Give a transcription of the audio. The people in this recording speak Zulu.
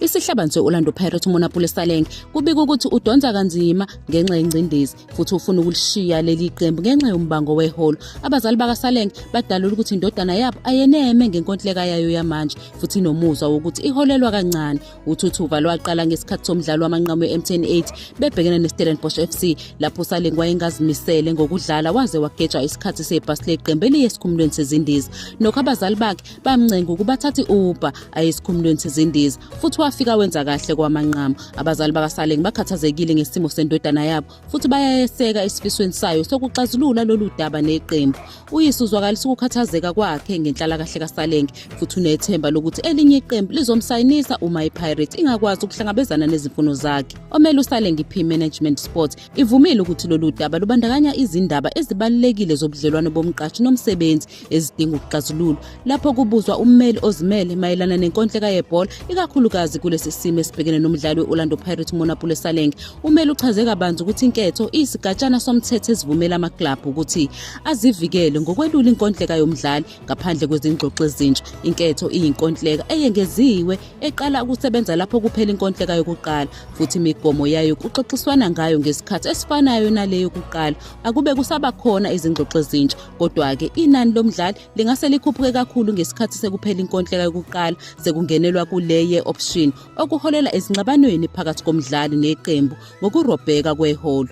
Isihlabani se-Orlando Pirates uMonapule Saleng kubika ukuthi udonsa kanzima ngenxa yengcindezi futhi ufuna ukulishiya leli qembu ngenxa yombango weholo. Abazali bakaSaleng badalula ukuthi indodana yabo ayeneme ngenkontileka yayo yamanje futhi inomuzwa wokuthi iholelwa kancane. Uthuthuva lwaqala ngesikhathi somdlalo wamanqamu we-MTN 8 bebhekene neStellenbosch FC lapho uSaleng wayengazimisele ngokudlala waze wageja isikhathi sebhasi leqembu eliye esikhumulweni sezindiza. Nokho abazali bakhe bamncenga ukuba athathe i-Uber aye esikhumulweni sezindiza futhi wafika wenza kahle kwamanqamu. Abazali bakaSaleng bakhathazekile ngesimo sendodana yabo futhi bayayeseka esifisweni sayo sokuxazulula lolu daba neqembu. Uyise uzwakalisa ukukhathazeka kwakhe ngenhlalakahle kaSaleng futhi unethemba lokuthi elinye iqembu lizomsayinisa uma iPirates ingakwazi ukuhlangabezana nezimfuno zakhe. Omele uSaleng iP Management Sports ivumile ukuthi lolu daba lubandakanya izindaba ezibalulekile zobudlelwano bomqashi nomsebenzi ezidinga ukuxazululwa. Lapho kubuzwa ummeli ozimele mayelana nenkontileka yebhola, ikakhulukazi kulesi simo esibhekene nomdlali we-Orlando Pirates uMonapule Saleng, umeli uchaze kabanzi ukuthi inketho iyisigatshana somthetho esivumela amaklabhu ukuthi azivikele ngokwelula inkontileka yomdlali ngaphandle kwezingxoxo ezintsha. Inketho iyinkontileka eyengeziwe eqala ukusebenza lapho kuphela inkontileka yokuqala futhi imigomo yayo kuxoxiswana ngayo ngesikhathi esifanayo naleyo yokuqala. Akube kusaba khona izingxoxo ezintsha, kodwa-ke inani lomdlali lingase likhuphuke kakhulu ngesikhathi sekuphela inkontileka yokuqala sekungenelwa kule ye-option, okuholela ezingxabanweni phakathi komdlali neqembu ngokurobheka kweholo.